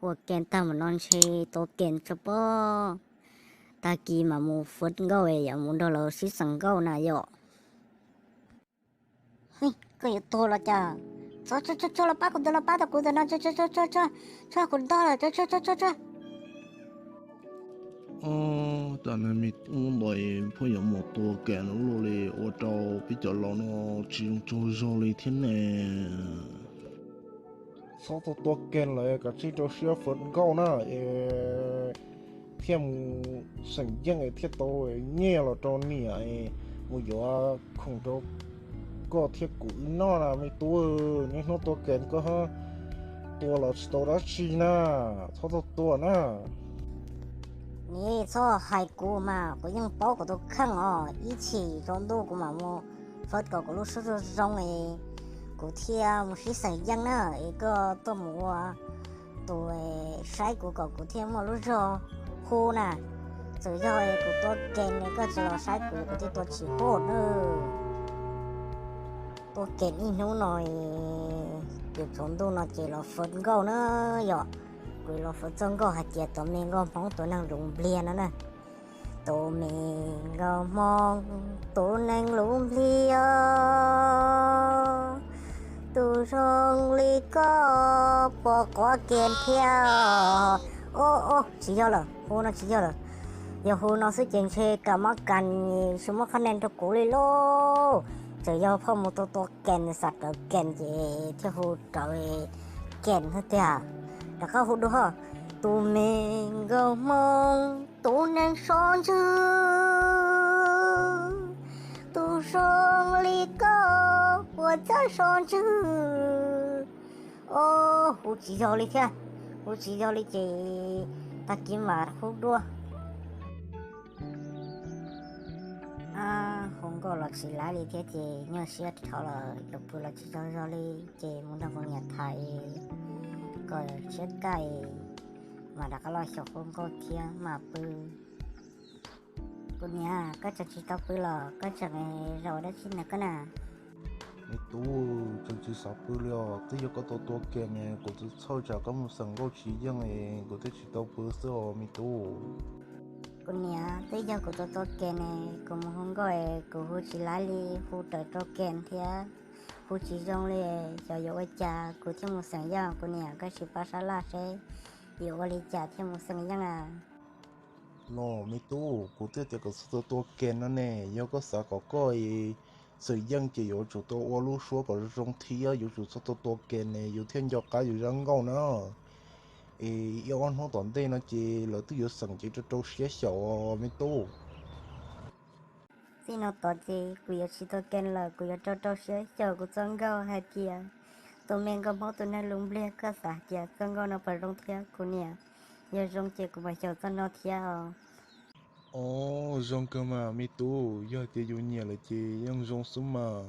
Ua ke tag mus no ntshe tua ke tso pob. Tag kis mam mus fwv nkauj, yuav mus nrog lawv sib xeem nkauj na yom. Koj yuav tuag los cas? Txhob, txhob, txhob los pab kuv ntawd, los pab tau kuv ntawm no, txhob, txhob, txhob, kuv ntog lawm, txhob, txhob, txhob, txhob. Tam no me tub ntawd pheej yuav mus tua ke luaj li, ua rau peb cov laus no tsis zoo tsaug zog li thiab ne. Txhob tua tua ke lawm, kav tsij rau siab fwv nkauj na, es thiaj mus xeem yeej es thiaj tau nyiaj los rau niam, mus yuav khoom rau koj thiab kuv wb noj na me tub. Niaj hnub tua ke koj tua los tsis tau dab tsi na, txhob tua tua na. Nim txhob hais kuv mas, kuv yeej paub kuv tus kheej os. Ib chim tsaus ntuj kuv mam mus fwv kom kuv lub suab zoo zoo es kuv thiaj mus sib xeem yeej na, es koj tuaj mus ua tus saib kuv kom kuv thiaj muaj lub zog hu na. Txawm yog kuv tua ke es koj tsis los saib kuv, kuv thiaj tua tsis huv na. Tua ke ib hnub no, ces tsaus ntuj no ces los fwv nkauj na yom. Kuv los fwv txoj nkauj hais tias tus me nkauj Hmoob tus neeg lus Npliag no na. Tus me nkauj Hmoob tus neeg lus Npliag, tus zoo li koj puas quav ke thiab? Ob, tsis yog lawm, hu no tsis yog lawm. Yog hu no xwb ces ntshe kam mob kas tsis muaj qhab nia rau kuv li lauj. Txawm yog phauj mus tua tua ke, xav rawv ke ces thiaj hu rawv ke thiab tiag. Rov qab hu dua ho. Tus me nkauj Hmoob tus neeg so ntswg, tus zoo li koj puas txawj so ntswg? Ob, hu tsis yog li thiab, hu tsis yog li ces tag kis mam hu dua. Hu nkauj los tsis laib li thiab ces nyuaj siab dhau lawm, yuav pw los tsis tsaug zog li, ces mus nrog kuv niam tham kom tshiab kaj, mam rov qab los xyaum hu nkauj thiab mam pw. Kuv niam, koj tseem tsis tau pw los? Koj tseem zaum ua dab tsi ntawm koj na? Me tub, tseem tsis xav pw li os. Twb yog koj tua tua ke ne, kuv txhawj tsam koj mus xeem nkauj tsis yeej es kuv thiaj tsis tau pw xwb os me tub. Kuv niam, twb yog kuv tua tua ke ne, kuv mus hu nkauj es kuv hu tsis laib li, hu raws rau ke thiab, hu tsis zoo li. Xyov yuav ua cas kuv thiaj mus xeem yeej? Kuv niam, koj sim pab sab laj seb yuav ua li cas thiaj mus xeem yeej a? Los me tub, kuv twb tias kom txhob tua tua ke no ne. Yog koj xav kom koj xeem yeej ces yuav tsum tau ua lub suab kom zoo thiab, yuav tsum txhob tua tua ke ne, yus thiaj nco qab yus zaj nkauj na. Es ib ob hnub tom ntej no ces lawv twb yuav xeem ces rau rau siab xyaum me tub. Txij no tod ces kuv yuav tsis tua ke lawm, kuv yuav rau rau siab xyaum kuv txoj nkauj hais tias tus me nkauj Hmoob tus neeg lus Npliag, koj xav hais tias txoj nkauj no puas zoo thiab? Kuv niam, yog zoo ces kuv mam xyaum txoj no thiab os. Os, zoo kawg mas me tub, yog tias yus nyiam lawm ces yeej zoo xwb mas.